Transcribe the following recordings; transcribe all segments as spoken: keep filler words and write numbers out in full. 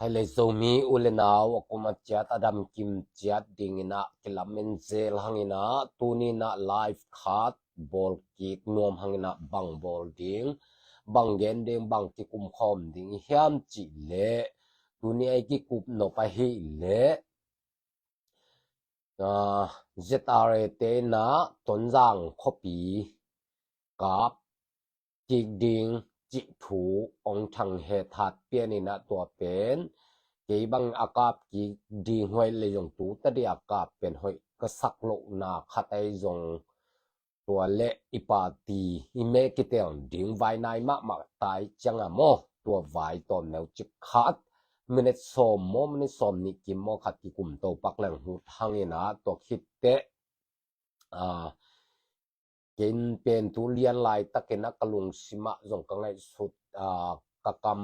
Thai le Zomi u le nau a kum a ciat a damkim ciat dingin ah kilamen zel hangin ah tuni in ah live khat bawl kik nuam hangin ah bang bawl ding, bang gen ding, bang kikum khawm ding hiam cih leh, tuni a i kikup nop ahih leh, ah, Z R A te in ah Tonzang khuapi kap kik ding cih thu hong thang het hat pian in ah tua pen kei bang a kap kik ding hoih le zong tu tadi a kap pen hoih ka sak lohna khat ahi zong, tua le i party i me kitel ding vai nai mahmah tai ciang a maw, tua vai tawm neu cik khat, minute sawm maw, minute sawm nih kim maw khat kikum to pak leng hut hangin ah tua khit teh, ah, ken pen tu lian laitakin ah ka lungsim ah zong ka ngaihsut, ah, ka kam,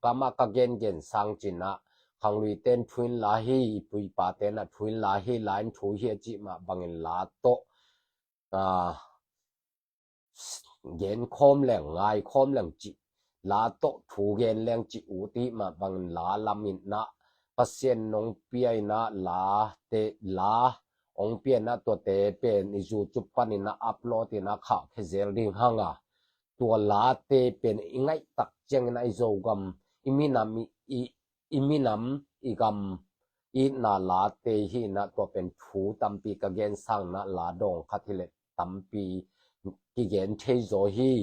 kam ah ka gengen sang cin ah, khanglui ten thu in la hi, i pu i pa ten ah thu in la hi, la in thu hi a cih mah bangin la tawh, ah, gen khawm leng, ngai khawm leng cih, la tawh thu gen leng cih ut i hih mah bangin la lam in ah, Pasian nong pia in ah la te, la hong pia in ah tuate pen i YouTube panin ah upload in ah khahkhia zel ding hang a, tua late pen i ngaih tak ciangin ah i Zogam, i minam i, i, i minam, i gam itna late hi in ah tua pen thu tampi ka gen sang in ah la dawng khat hi leh tampi kigen thei zaw hi.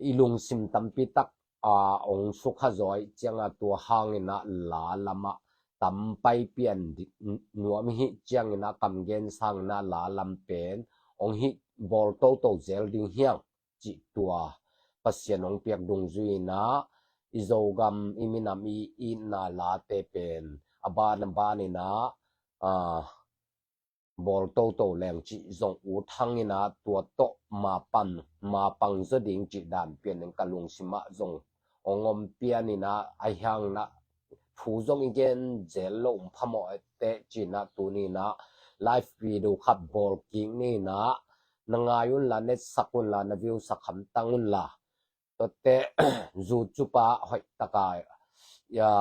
I lungsim tampi tak, ah, hong sukha zaw ahih ciang a tua hangin ah la lam ah tam pai pian di-, nuam i hih ciangin ah kam gen sang in ah la lam pen hong hih bawl toto zel ding hi hang cih tua Pasian hong piak dungzui in ah i Zogam, i minam i itna late pen a ban a ban in ah, ah, bawl toto leng cih zong ut hangin ah tua tawh ma pan, ma pang zaw ding cih dan pian in ka lungsim ah zong hong om pian in ah, ahi hangin ah thu zong i gen zel lo um phamawh teh cin ah tuni in ah live video khat bawl kik ni in ah, na ngai un la, na etsak un la, na view sak hamtang un la. Tuate YouTube ah hoih tak a, ya,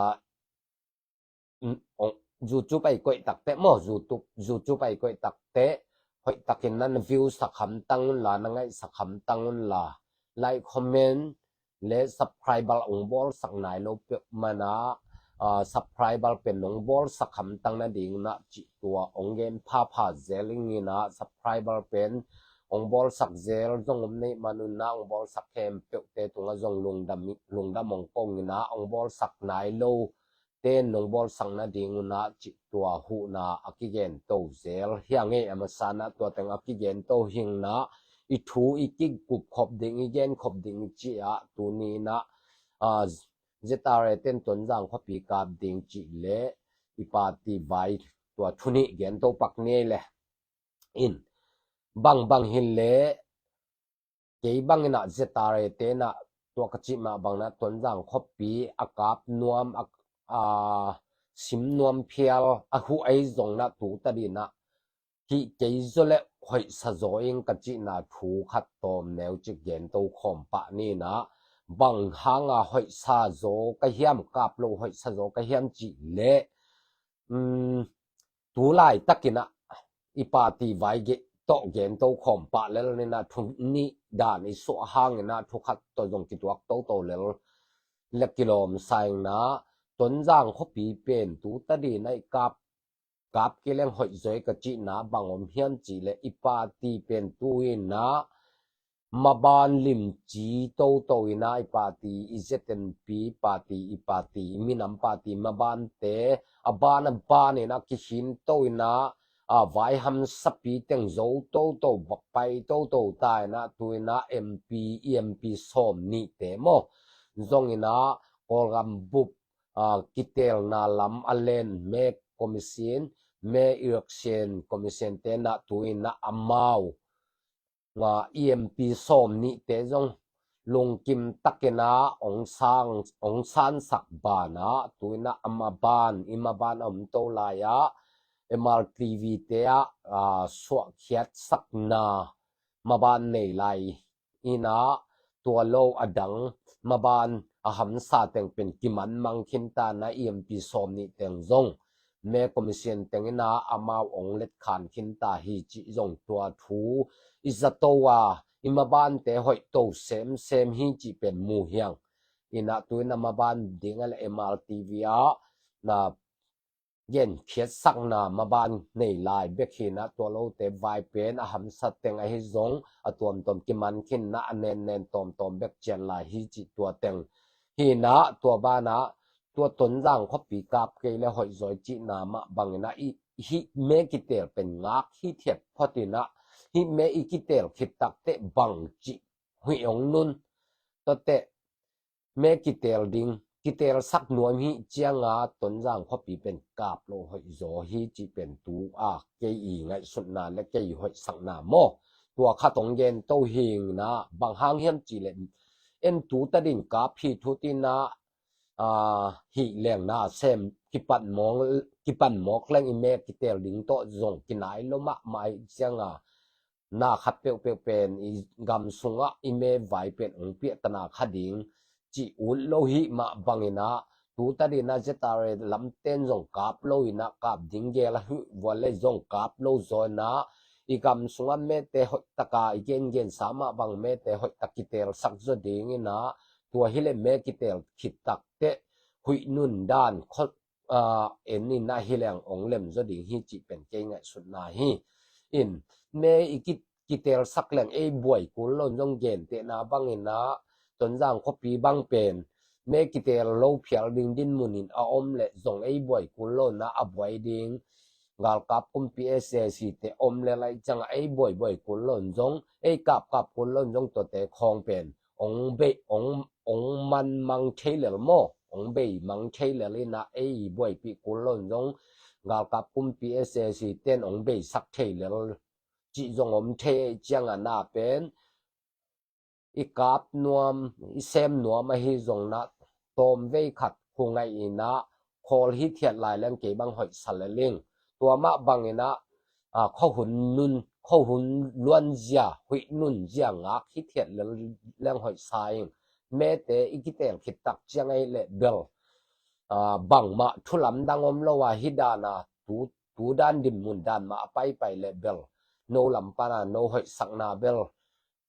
mm, ong, YouTube ah i koih tak teh maw, YouTube, YouTube ah i koih tak teh hoih takin na, na view sak hamtang un la, na ngaih sak hamtang un la, like, comment le subscriber hong bawlsak nai lo peuhmah in ah, ah, subscriber pen hong bawlsak hamtang nading in ah cih tua hong gen phapha zel ing in ah, subscriber pen hong bawlsak zel zong om na hih man un ah, hong bawlsak khempeuhte tungah zong lungdam, lungdam hong ko ing in ah, hong bawlsak nai lo ten hong bawlsak nading un ah cih tua huhna a kigen to zel hi hang e. A masa in ah tua teng a kigen to hi ing in ah, i thu i kikup khop ding, i gen khop ding i cih ah tuni in ah, ah, Z R A ten Tonzang khuapi kap ding cih le i party vai tua thu nih gen to pak ni ei le. In, bang bang hi leh, kei bang in ah Z R A te in ah tua ka cih mah bang in ah Tonzang khuapi a kap nuam a, a sim nuam phial a huh ahi zong in ah tu tadi in ah hih kei zaw le hoihsa zaw ing ka cihna thu khat tawm neu cik gen to khawm pah ni in ah, bang hang a hoihsa zaw ka hiam, kap lo hoihsa zaw ka hiam cih leh, um, tu laitakin ah i party vai ge-, tawh gen to khawm pah lel ni in ah, thu nih dan i suah hangin ah thu khat tawh zong kituak toto lel le kilawm sa ing in ah, Tonzang khuapi pen tu tadi in ah i kap, kap kei leng hoih zaw hi ka cihna bang om hiam cih leh, i party pen tu in ah maban limci toto in ah i party, i Z N P party, i party, i minam party mabante a ban a ban in ah kikhin to in ah, a, vai hamsapi teng zo toto, bak pai toto ta in ah tu in ah M P, i M P sawm nihte maw, zong in ah Kawlgam bup, a, kitelna lam a len me commission, me election commission te in ah tu in ah amau, a, i M P sawm nihte zong lungkim takin ah hong sang, hong sansak ban ah tu in ah a maban, i maban a om to lai ah M R T V te ah, a, suahkhiatsakna maban nei lai in ah, tua lo a dang maban a hamsa teng pen kiman mang khin ta na, i M P sawm nih teng zong me commission teng ina amau ong let khan khin ta hi cih zong tua thu i zato a, i mabante hoih to semsem hi cih pen mu hiang. Ina tu ina maban ding a le M R T V a na genkhiatsakna maban nei lai bek hi na, tua lote vai pen a hamsa teng ahi zong a tuamtuam kiman khin na, a nennen tawmtawm bek cian lai hi cih tua teng hi na, tua bana tua Tonzang khuapi kap kei le hoih zaw i cihna mah bangina i hih me kitel pen ngak hithiat phot ina, hih me i kitel khit takteh bang cih huih ong nun. Tuateh me kitel ding, kitelsak nuam hi cianga Tonzang khuapi pen kap lo hoih zaw hi cih pen tu a kei i ngaihsutna le kei i hoihsakna maw. Tua khat ong gen to hing na, bang hang hiam cih le en tu ta din kap hi thu tina, a, hih leng na sem kipan mawk, kipan mawk leng i me kitel ding tawh zong kinai lo mahmah hi cianga na khat peuhpeuh pen i gam sungah i me vai pen ong piahtana kha ding cih ut lo hi mah bangina, tu ta dina Z R A lamten zong kap lo ina, kap ding gel a huih vua le zong kap lo zaw ina, i gam sungah mete hoih taka i gengensa mah bang mete hoih tak kitelsak zaw ding ina, tua hi le me kitel khit takteh huih nun dan kho, a, en ina hi leng ong lem zaw ding hi cih pen kei ngaihsutna hi. In me i ki, kitelsak leng ei buai kul lo zong gentehna bangina Tonzang khuapi bang pen me kitel lo phial ding dinmun in a om le zong ei buai kul lo na, a buai ding galkap kumpi S A C te om le lai cianga ei buai buai kul lo zong, ei kap kap kul lo zong tuate khawng pen ong bei, ong, ong man mang thei lel maw, ong bei mang thei lel ina ei buaipih kul lo zong galkap kumpi S A C ten ong beisak thei lel cih zong om thei cianga na pen i kap nuam, i sem nuam ahi zong na tawm vei khat hu ngaih ina khawl hithiat lai leng kei bang hoihsa le ling. Tua mah bangina, a, khuahun nun, khuahun luanzia, huih nunzia ngak hithiat le leng hoihsa ing. Mete i kitel khit tak ciang ahi le bel, a, bangmah thu lamdang om lo a hi dana tu, tu dan dinmun dan mah a paipai le bel no lam pana no hoihsakna bel,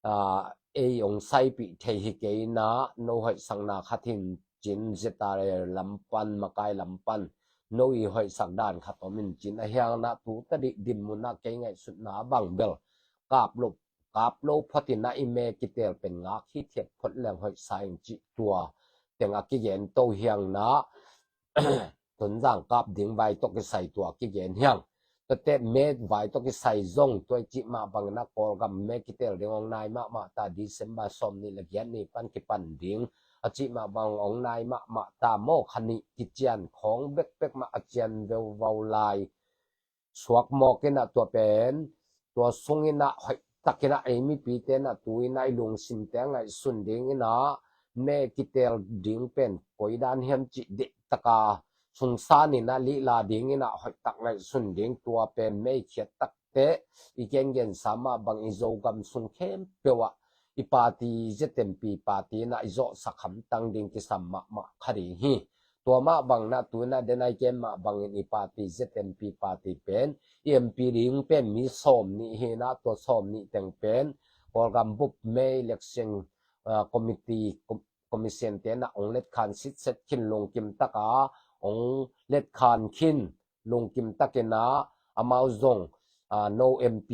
a, ei ong saipih thei hi kei na, no hoihsakna khat hin cin Z R A lam pan, makai lam pan no i hoihsak dan khat om in cin a hiang na, tu ta dih dinmun a kei ngaihsutna bang bel kap lo, kap lo phot ina i me kitel pen ngak hithiat phot leng hoihsa ing cih tua teng a kigen to hiang na. Tonzang kap ding vai tawh kisai tua kigen hiang. Tuate me vai tawh kisai zong tua i cih mah bangina Kawlgam me kitel ding ong nai mahmah ta, December sawm nih le giat ni pan kipan ding a cih mah bang ong nai mahmah ta maw, kha nih kician khawng bekbek mah a cian veuvau lai suak mawk ina tua pen, tua sung ina hoih tak ina ei mipite na tu ina i lungsimte a ngaihsun ding ina me kitel ding pen koi dan hiam cih dih taka sungsan ina lihla ding ina hoih tak ngaihsun ding, tua pen me i khiat takteh i gengensa mah bang i Zogam sung khempeuh ah i party Z M P party ina i zawhsak hamtang ding kisam mahmah kha ding hi. Tua mah bangina tu ina den a i gen mah bangin i party Z M P party pen i M P ding pen mi sawm nih hi ina, tua sawm nih teng pen Kawlgam bup me election, ah, committee, com-, commission te na ong let khan sitset khin lungkim taka ong let khan khin lungkim tak ina amau zong, ah, no M P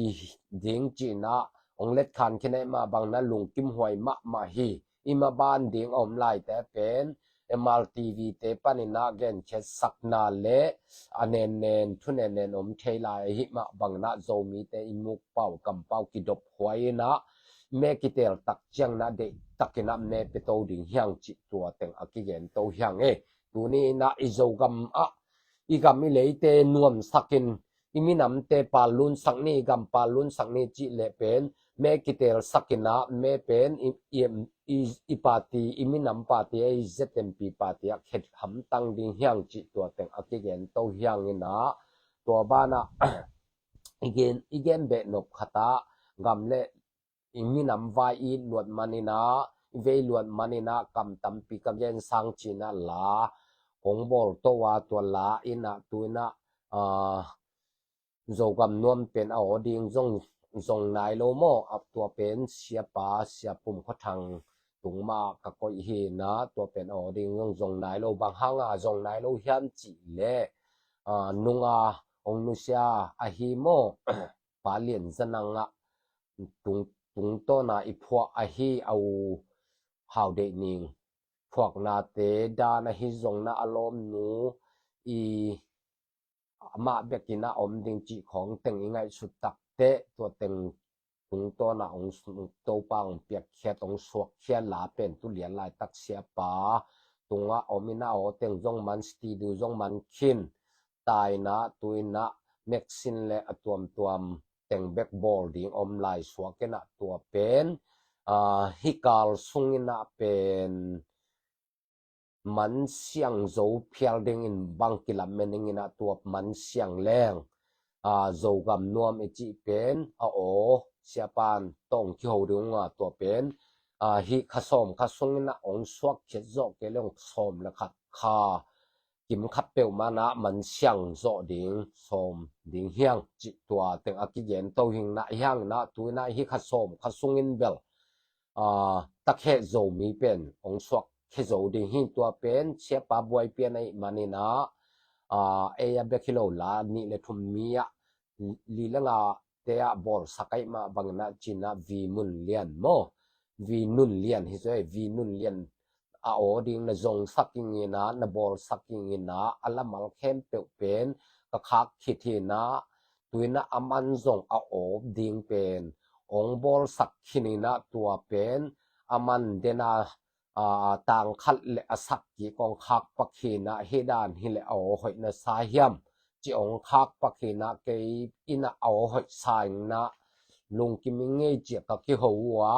ding ci ina ong let khan khin a i mah bangina lungkim huai mahmah hi. I maban ding a om laite pen M R T V te pan ina genkhiatsakna le a nennen thu nennen om thei lai ahi mah bangina Zomite i mukpau kampau kidop huai ina me kitel tak ciang na deih tak ina me pia to ding hiang cih tua teng a kigen to hiang e. Tuni ina i Zogam ah i gam i leite nuamsakin i minamte pallunsak ni, i gam pallunsak ni cih le pen me kitelsak ina me pen i, i, i, i party, i minam party a i Z M P party ah khet hamtang ding hiang cih tua teng a kigen to hiang ina, tua bana i gen, i gen behnop khata gam le i minam vai i luat man ina vei luat maninah kam tampi ka gen sang cinah la kong bawl to a, tua la inah tuinah, ah, Zogam nuam pen a aw ding zong zong nai lo maw? A tua pen siapa, siapum khuathang tung mah ka koih hinah tua pen a aw ding zong zong nai lo. Bang hanga zong nai lo hiam cih leh, ah, nunga ong nusia ahi maw? Pa Lian Za Nang ah tung, tungtawna i phuak ahi a u Hau Deih Ning phuaknate dan ahi zongna a lawmnu i amah bekin a om ding cih khawng teng i ngaihsut takteh tua teng tungtawna ong s-, Topa ong piakkhiat ong suakkhiat la pen tu lian laitak siapa tungah om inah aw teng zong man, studio zong man khin tainah tuinah meksin le a tuamtuam teng bek bawl ding om lai suak inah tua pen, ah, hih kal sunginah pen man siang zo phial dingin bang kilamen inginah tua man siang leng, ah, Zogam nuam i cih pen a aw siapan tawng kiho ding unga tua pen, ah, hih kha sawm kha sunginah ong suakkhiat zawh kei le ong sawm le khat kha kim khat peuhmah nah man siang zawh ding sawm ding hiang cih tua teng a kigen to hingnah hiangnah tuinah hih kha sawm kha sungin bel, ah, takheh Zomi pen ong suak khe zo ding hi. Tua pen siapa buai pian ahih maninah, ah, ei a bek hi lo la nih le thum mi ah li le nga te ah bawlsak ahih mah banginah cinah Vi Nun Lian maw? Vi Nun Lian hi zo e, Vi Nun Lian a aw ding na zongsak inginah na bawlsak inginah a lamal khempeuh pen ka khak khit hinah tuinah a man zong a aw ding pen ong bawlsak khin inah tua pen a man dena, a, tangkhat le a sak kik ong khak pak hinah hih dan hileh a aw hoih na sa hiam ci ong khak pak hinah kei inah a aw hoih sa inah lungkim i ngei cia ka kiho uh a,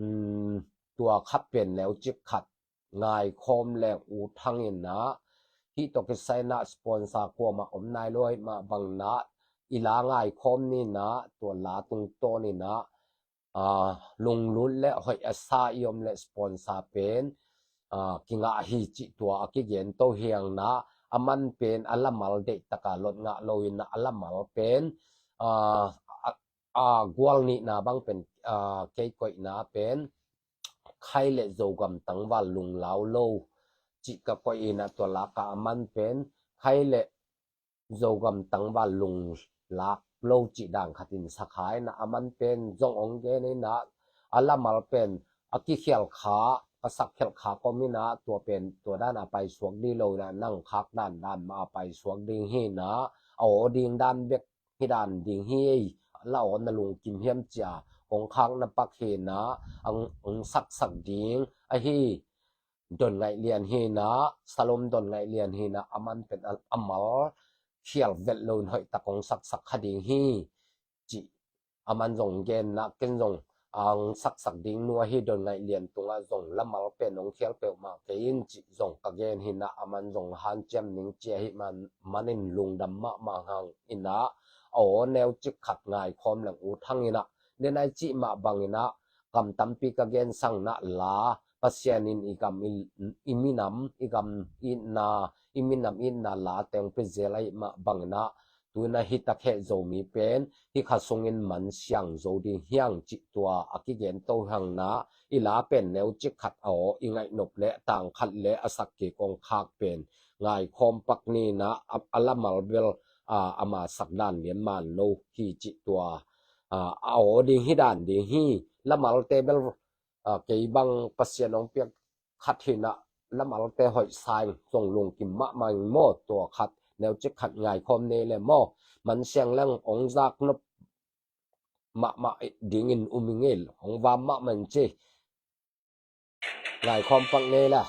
um, tua khat pen neu cik khat ngaikhawm leng ut hanginah hih tawh kisai inah sponsor kuamah om nai lo ahih mah banginah i la ngaikhawm ninah tua la tungtawn inah, ah, lunglut le hoih a sa i om le sponsor pen, ah, kingah hi cih tua a kigen to hiangnah a man pen a lamal deih taka lot ngah lo inah a lamal pen, ah, a, a gual nihna bang pen, ah, kei koihna pen khai le Zogam tangval lunglau lo cih ka koih inah tua laka a man pen khai le Zogam tangval lunglak lo cih dan khatin sakha inah a man pen zong ong gen inah a lamal pen a kikhial kha ka sak khial kha kom inah tua pen tua dan a paisuak ding lo inah nang khak dan dan mah a paisuak ding hinah a aw ding dan bek hi dan ding hi ei, la aw na lungkim hiam cia kong khak na pak hinah ang, ang saksak ding ahi Don Ngaih Lian hinah, Salom Don Ngaih Lian hinah a man pen a, a mal khial vet lo in hoih tak kong saksak kha ding hi cih a man zong gen inah ken zong ang saksak ding nu ahi Don Ngaih Lian tungah zong lamal pen ong khial peuhmah kei in cih zong ka gen hinah a man zong hanciam ning cia hi man, manin lungdam mahmah hang inah a aw neu cik khat ngaikhawm leng ut hanginah denai cih mah banginah kam tampi ka gen sangnah la Pasian in i gam i, i minam i gam itna i minam itna la teng pe zel ahih mah banginah tuinah hih takheh Zomi pen hih kha sungin man siang zo ding hiang cih tua a kigen to hangnah i la pen neu cik khat a aw i ngaihnop le tangkhat le a sak kik ong khak pen ngaikhawm pak ninah a, a lamal bel, ah, ama sak dan lian man lo hi cih tua, ah, a aw ding hi dan ding hi. Lamalte bel, ah, kei bang Pasian ong piak khat hinah lamalte hoih sa in zong lungkim mahmah in maw tua khat neu cik khat ngaikhawm nei le maw man siang leng ong zak nop mahmah dingin um i ngei ong vam mahmah in ci ngaikhawm pak nei le.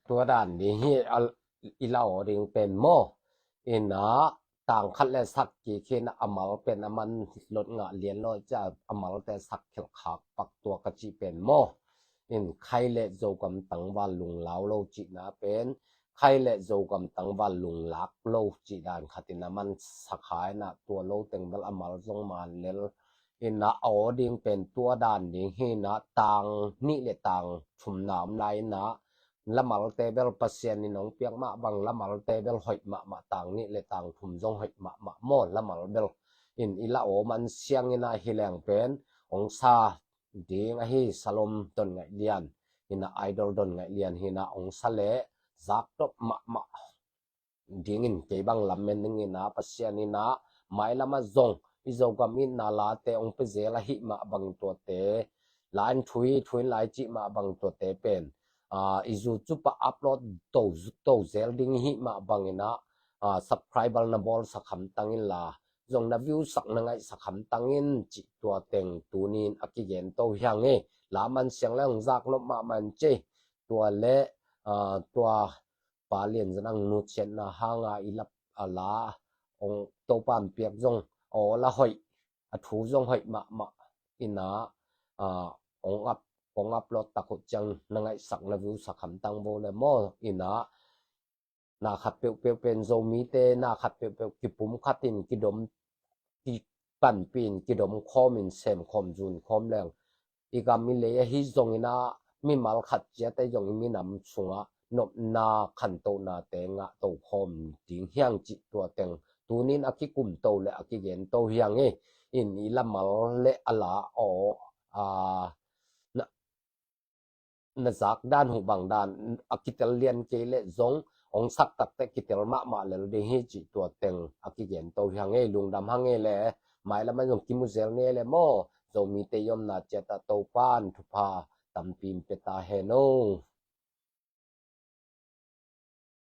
Tua dan ding hi a, i la aw ding pen maw. Ina tang khat le sak kik hi ina a mal pen a man lot ngah lian lo cia a malte sak khelh khak pak tua ka cih pen maw. In khai le Zogam tangval lunglau lo cihna pen khai le Zogam tangval lunglak lo cih dan khat ina man sakha ina tua lo teng bel a mal zong man lel ina aw ding pen tua dan ding hi ina tang nih le tang thumna om lai ina lamalte bel Pasian in hong piak mah bang lamalte bel hoih mahmah tang nih le tang thum zong hoih mahmah maw lamal bel in i la aw man siang ina hi leng pen hong sa ding ahi salom don ngaih lian ina idol don ngaih lian hi ina hong sa le zak top mahmah dingin kei bang lamen dingin a Pasian ina mailama zong i Zogam itna late hong pe zel ahi mah bang tuate lain thui thuin lai cih mah bang tuate pen i YouTube ah upload to to zel ding hi mah bang ina subscriber na bawl sak hamtang in la zong na view sak na ngaih sak hamtang in cih tua teng tunin a kigen to hiang e. La man siang le hong zak nop mahmah in ci tua le tua pa lian zan ang nutsiatna hanga i lap a la hong Topa in piak zong aw la hoih a thu zong hoih mahmah ina hong ap hong upload tak uh ciang na ngaihsak na view sak hamtang vo le maw ina na khat peuhpeuh pen Zomite na khat peuhpeuh kipum khatin kidom kipanpih in kidom khawmin sem khawm zun khawm leng i gam i lei ahi zongin a mimal khat ciat ahi zong i minam sungah nopna khantohnate ngah to khawm ding hiang cih tua teng tunin a kikum to le a kigen to hiang e. In i lamal le a la aw a na zak dan huh bang dan a kitel lian kei le zong hong sak takte kitel mahmah lel ding hi cih tua teng a kigen to hiang e. Lungdam hang e le mailam a zong kimu zel nge le maw Zomite i omna ciat ah Topan thupha tampi in pia ta hen o.